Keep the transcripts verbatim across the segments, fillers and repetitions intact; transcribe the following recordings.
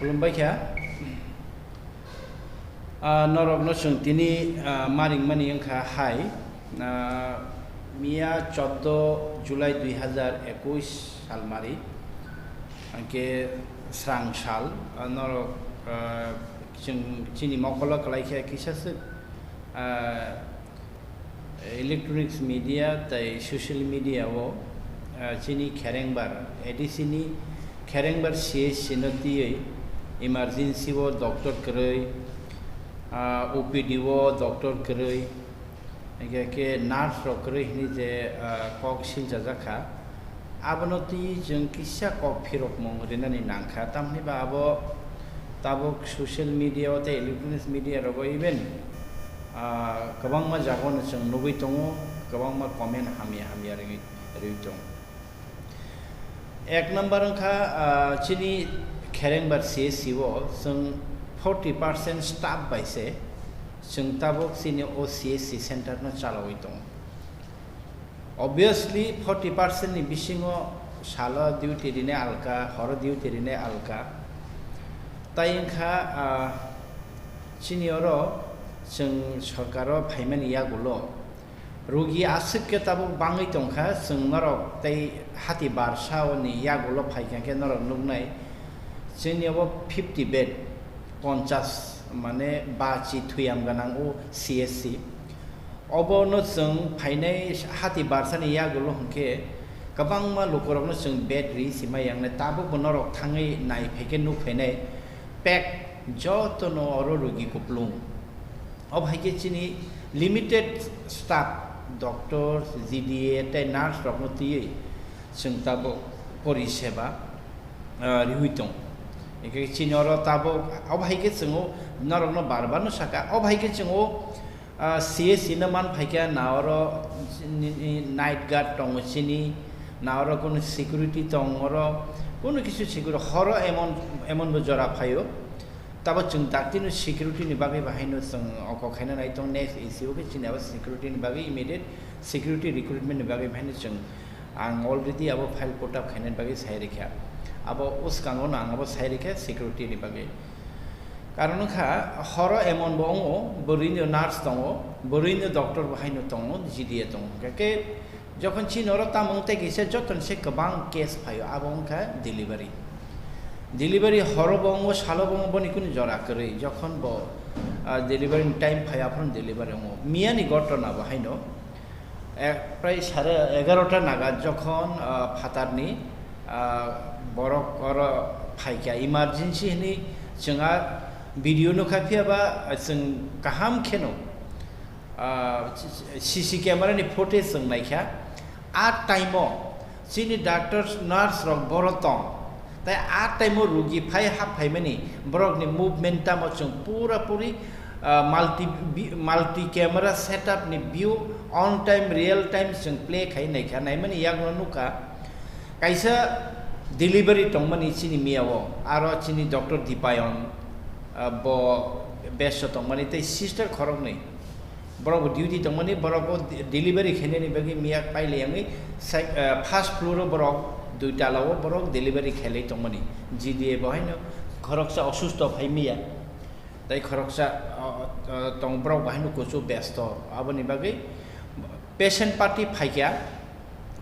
Khulumbai kha. Ah, norokno chwng tini, ah, maringmani wngkha hai, ah, miya chordo July dui hazar ekush sal mari, hwnkhe srang sal, ah, norok, ah, chwng chini mokolo kwlai khe kisa swk, ah, electronics media tei social media o, ah, chini kherengbar, A D C ni kherengbar C H C no twiwi emergency o doctor kwrwi, ah, O P D o doctor kwrwi, hingkhe khe nurse rok kwrwi hinwi je, ah, kok siljajak kha. Abono twi chwng kisa kok phirokmung rinani nangkha, tamni ba abo tabuk social media o tei electronics media rogo even, ah, kwbangma jagao no chwng nugwi tongo, kwbangma comment hamya hamya ringwi, rwi tongo. Ek number wngkha, ah, chini kherengbar C H C o chwng forty percent staff bai se chwng tabuk chini o C H C center no chalawi tongo. Obviously, forty percent ni bisingo salo duty rinai alka, horo duty rinai alka. Tai wngkha, ah, chini oro chwng sorkaro phaimani yagulo rugi aswk khe tabuk bangwi tongkha, chwng norok tei hati barsa ni yagulo phaikha khe norok nuknai, chini obo fifty bed, ponchas mane bachi thuyam ganang o C H C. Obono chwng phainai hati barsani yagulo hwnkhe kwbangma lukurokno chwng bed ri sima yangnai, tabukbo norok thangwi nai phaikhe nuk phainai pek jotono oro rugi kuplung. Obo hai khe chini limited staff, doctor, G D A tei nurse rokno twiwi chwng tabuk poriseba, ah, riwi tong. Hingkhe chini oro tabuk obo hai khe chwng o norokno bar bar no saka, obo hai khe chwng o Ah, C H C no man phaikha, na oro ni, ni night guard tongo chini, na oro kunu security tong oro, kunu kisu security, horo emon, emon bo jora phaio. Tabo chwng daktino security ni bagwi bahaino chwng oko khaina nai tong, next issue khe chini abo security ni bagwi immediate security recruitment ni bagwi bahaino chwng Ang already abo file put up khainani bagwi sai rikha. Abo uskango no ang abo sai rikha security ni bagwi. Karon wngkha horo emon bo wngo, bwrwino nurse tongo, bwrwino doctor bo haino tongo, G D A tongo. Hwnkhe jokhon chini oro tamo wng tei kisa jotoni se kwbang case phaio, abo wngkha delivery. Delivery horo bo wngo, salo bo wngo, boni kunu jora kwrwi. Jokhon bo, ah, delivery ni time phaio, aphuru delivery wngo. Miyani gotona bo haino, Eh, prai sare egarota naga jokhon, ah, phatarni, ah, borok oro phaikha, emergency hinwi chwng a video nukha, phiyaba chwng kaham kheno, ah, C C camera ni footage chwng naikha. A time o chini doctors, nurse rok boro tong. Tai a time o rugi phai hap phaimani borokni movement tamo chwng pura puri, ah, multi bi-, multi camera setup ni view on time, real time chwng play khai naikha, naimani yakno nukha. Kaisa delivery tongmani chini miyao, aro chini doctor Dipayon, ah, bo besto tongmani tei sister khoroknwi. Borok bo duty tongmani, borok bo de-, delivery khainani bagwi miya pailai wngwi sai, ah, first floor o borok dui tala o borok delivery khailai tongmani. G D A bo haino khoroksa osusto phai miya. Tai khoroksa, ah, ah, tong borok bo haino kuchu besto. Aboni bagwi patient party phaikha.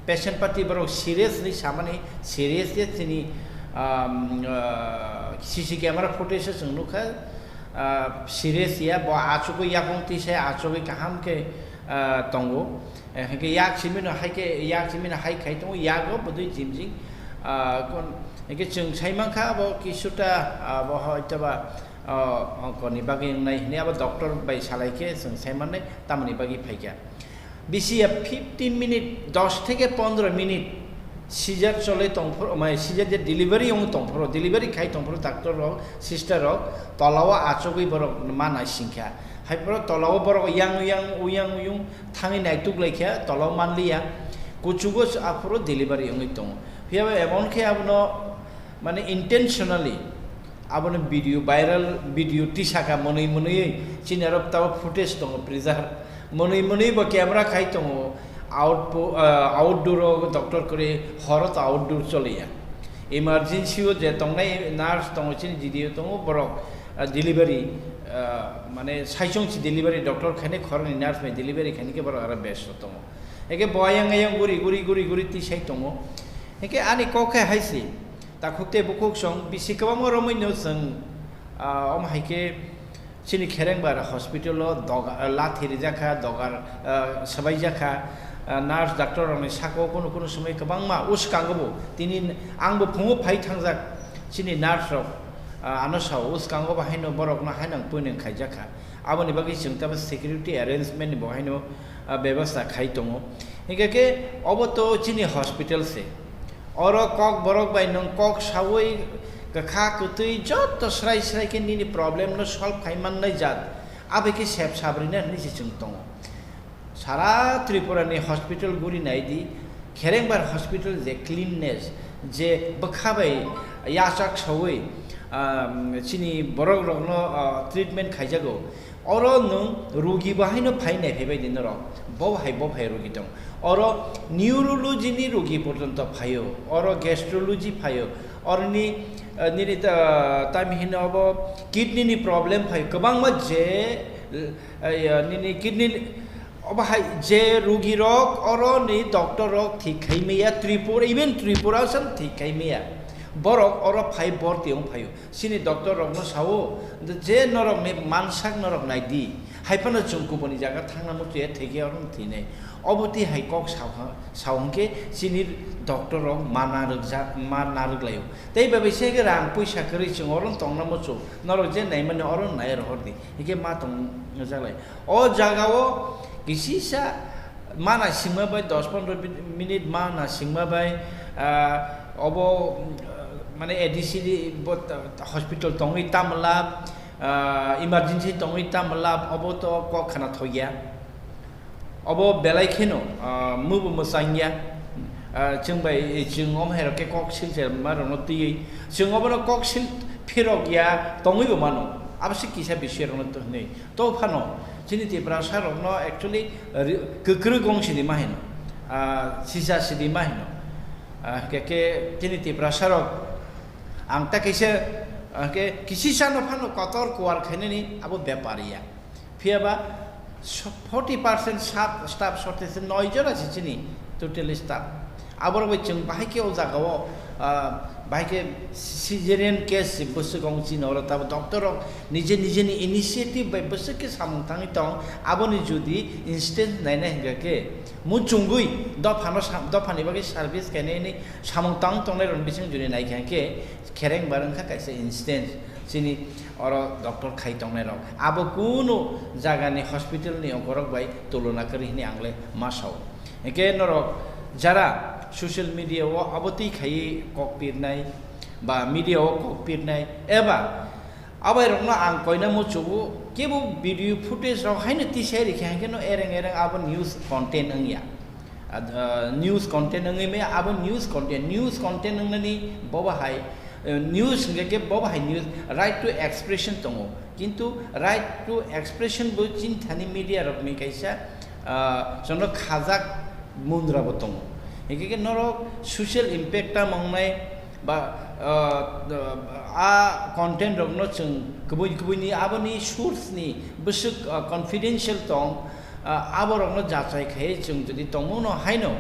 Patient party borok serious hinwi samani, serious khe chini, um, uh, C C camera footage o chwng nukha, uh, serious ya, bo achugwi yakung twi sai achugwi kaham khe, uh, tongo. Eh, hwnkhe yak simi no hai khe, yak simi no hai khai tongo, yago bwdwi jim jim, uh, kon, hwnkhe chwng sai mankha abo kisuta, uh, bo hoitoba, uh, ongkoni bagwi wngnai hinwi abo doctor bai salai khe chwng sai mannai, tamoni bagwi phaikha. Bisi ya fifteen minute, dos theke pondro minute seizure cholwi tongphuru, mai seizure je delivery wng tongphuru, delivery khai tongphuru doctor rok, sister rok, tolao achugwi borok ma naisingkha. Haiphuru tolao borok yang yang uyang uyung thangwi naituk laikha, tolao manliya. Kuchugo aphuru delivery wngwi tongo. Phiyaba emon khe abono, mane, intentionally abono video, viral video tisaka mwnwi mwnwi chini aro tabo footage tongo preserve. Mwnwi mwnwi bo camera khai tongo, outpo-, ah, outdoor o doctor kwrwi, horo to outdoor choliya. Emergency o je tongnai nurse tongo, chini G D O tongo, borok, ah, delivery, ah, mane saichung si delivery doctor khainai, khoroknwi nurse bai delivery khainai khe borok aro best o tongo. Hake bo ayang ayang guri guri guri guri tisai tongo. Hake ani kok khe hai se, takhuk tei bukhuk song bisi kwbangma romwi no chwng, ah, omo hai khe chini Kherengbar hospital o doga-, lathi rijak kha, dogar, ah, swbaijak kha, ah, nurse doctor rokni saka o kunu kunu somoi kwbangma uskango bo tini ang bo phungo phai thangjak chini nurse rok, ah, ano sao uskango bo haino borok no haino puineng khaijak kha. Aboni bagwi chwng tamo security arrangement ni bo haino, ah, bebasta khai tongo. Hinkhe khe obo to chini hospital se. Oro kok borok bai nwng kok saui kwkha kwtwi joto srai srai khe nini problem no solve khai mannai jat. Abai khe sep sabrina hinwi se chwng tongo. Sara Tripura ni hospital guri nai di, Kherengbar hospital je cleanness, je bwkha bai yachak saui, ah, chini borok rokno, ah, treatment khaijago. Oro nwng rugi bo haino phai naiphai bai di norok. Bo hai, bo hai rugi tong. Oro neurology ni rugi porjonto phaio. Oro gastrology phaio. Oroni, eh, nini ta-, tami hino obo kidney ni problem phaio. Kwbangma je, eh, eh, nini kidney obo hai je rugi rok oro ni doctor rok thik khai maya Tripura, even Tripura san thik khai maya. Borok oro phai borti wng phaio. Chini doctor rokno sao, je norokni mansak norok nai di. Hai phano chwng kubuni jaga thangna muchungya thekya oro thwinai. Obo twi hai kok sao, sao hwnkhe chini doctor rok ma narwkjak, ma narwk laio. Tei bai bai se khe rang puisa kwrwi chwng oro tongna muchung. Norok je naimani oro nai rohor di. Hike ma tong jaklai. O jaga o kisisa mana singma bai dos pondro minute mana singma bai, ah, obo, ah, mane A D C bo ta-, hospital tongwi tamla, ah, emergency tongwi tamla, obo to kok khana thokya. Obo belai kheno, ah, mubo mwchangya. Ah, chwng bai, chwng om hai rok khe kok sil se ma rok no twiwi. Chwng obo no kok sil phirok ya tongwi bo mano. Abo se kisa bisi rok no to hinwi. To phano chini Tiprasa rokno actually ri-, kwkrwi gong sidi ma hino, ah, sisa sidi ma hino. Ah, hwnkhe khe chini Tiprasa rok ang ta kaisa, ah, khe kisisa no phano kotor kuar khainani abo bepar ya. Phiya ba so-, forty percent staff, staff shortage se noi jora se chini total staff. Aborok bai chwng bahai khe o jaga o, ah, bahai khe caesarean case se bwswk wng chini oro tabo doctor rok nije nije ni initiative bai bwswk khe samung tangwi tong, aboni jodi instance nainai hwnkha khe muchungwi dophano sam-, dophani bagwi service khainai hinwi samung tang tongnai rokni bising jodi naikha khe Kherengbar wngkha kaisa instance chini oro doctor khai tongnai rok. Abo kunu jagani hospital ni ongkorok bai tulona kwrwi hinwi ang le ma sao. Hwnkhe norok jara social media o abo twi khaiwi kok pirnai ba media o kok pirnai eba abai rokno ang koina muchugo kebo video footage rok haino tisai rikha hwnkhe no ereng ereng abo news content wngya. Ah, news content wngwi maya abo news content, news content wngnani bobo hai, eh, news hwnkhe khe bobo hai news, right to expression tongo. Kintu right to expression bo chini thani media rokni kaisa, ah, jono khajak mundra bo tongo. Hwnkhe khe norok social impact tamo wngnai ba, ah, a content rokno chwng kubui kubui ni aboni source ni bwswk, ah, confidential tong, ah, aborokno jachai khai chwng jodi tongmano haino,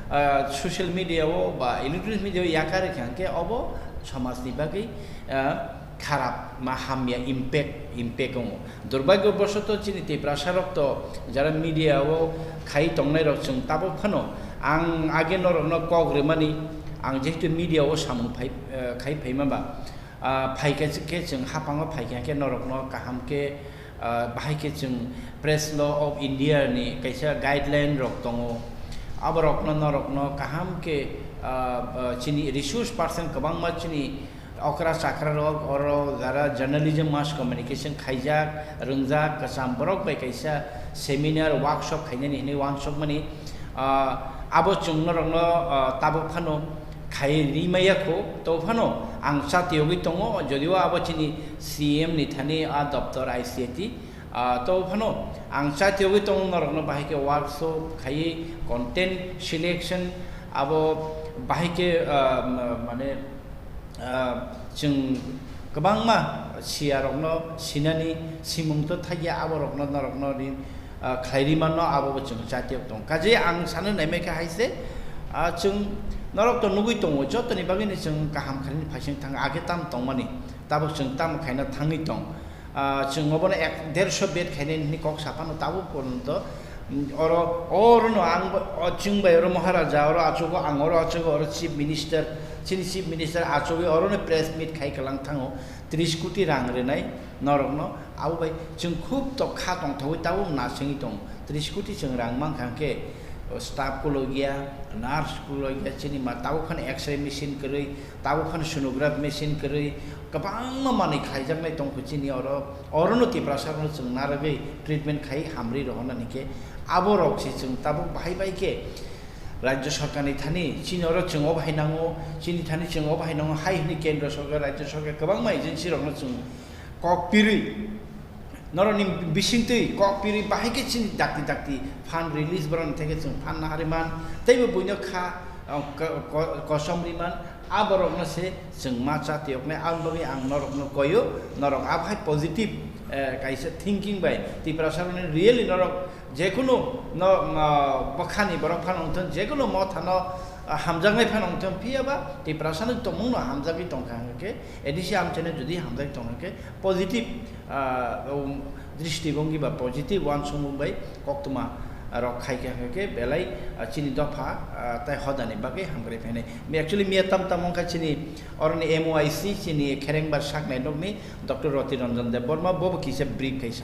ah, social media o ba electronic media o yakar kha hwnkhe obo somajni bagwi, ah, kharap ma hamya impact, impact wngo. Durbagyo bosoto chini Tiprasa rok to jara media o khai tongnai rok chwng tabuk phano ang age norokno kok rwmani ang jehetu media o samung phai, ah, khai phaima ba, ah, phaikha khe chwng haphango phaikha khe norokno kaham khe, ah, bahai khe chwng Press Law of India ni kaisa guideline rok tongo. Aborokno norokno kaham khe, ah, ah, chini resource person kwbangma chini okra chakra rok oro jara journalism mass communication khaijak, rwngjak, kwcham borok bai kaisa seminar workshop khainani hinwi uansukmani. Ah, abo chwng norokno, ah, tabuk phano khai ri maya kho, to phano ang chatiyogwi tongo, jodio abo chini C M ni thani a doptor I C I T, ah, to phano ang chatiyogwi tongo norokno bahai khe workshop khaiwi content selection abo bahai khe, ah, ma-, mane, Ah, chwng kwbangma siyarokno sinani simung to thaiya, aborokno norokno ri, ah, khlai ri manno, abo bo chwng chatiyok tong. Kaje ang sano naimai kha hai se, ah, chwng norok to nugui tongo, jotoni bagwino chwng kaham khlaini phaising thang, age tam tongmani, tabuk chwng tamo khaina thangwi tong. Ah, chwng obono ek, derso bed khainani hwnwi kok saphano tabuk porjonto, mm, oro, orono ang bo, o chwng bai oro Maharaja, oro achugo ang, oro achugo oro Chief Minister, chini Chief Minister achugwi orono press meet khai kwlang thango, tris koti rang rwnai norokno, abo bai chwng khub to kha tongthogwi tabuk nasingwi tong, tris koti chwng rang mankha hwnkhe, o staff kulogia, nurse kulogia, chini ma tabuk phano X-ray machine kwrwi, tabuk phano sonograph machine kwrwi, kwbangma manwi khlaijaknai tongkha chini oro, orono Tiprasa rokno chwng narwgwi treatment khai hamri rohornani khe, aborok se chwng tabuk bahai bai khe Rajya Sarkarni thani chini oro chwng o bahai nango, chini thani chwng o bahai nango hai hwnwi Kendra Sarkar, Rajya Sarkar kwbangma agency rokno chwng kok pirwi, norokni bisingtwi kok pirwi bahai khe chini dakti dakti fund release borokni theke chwng fund nahari man, teibo buino kha, ah, ko-, ko-, kosom ri man, a borokno se chwng ma cha tiyoknai. Aboni bagwi ang norokno koyo, norok abohai positive, eh, kaisa thinking bai Tiprasa rokni really norok jekunu no, ah, bwkhani borok phano wngthon, jekunu mothano, ah, hamjaknai phano wngthon, phiya ba Tiprasano tongmungno hamjagwi tongkha hwnkhe, A D C amchaino jodi hamjagwi tongkha hwnkhe, positive, ah, um, dristibongi ba positive uansukmung bai koktwma rok khai kha hwnkhe belai, ah, chini dopha, ah, tai hodani bagwi hamkrai phainai. Mi-, actually miya tam tam wngkha chini oroni M O I C chini Kherengbar saknai nokni Doctor Roti Ranjan Debbarma bobo kisa brief khai sa.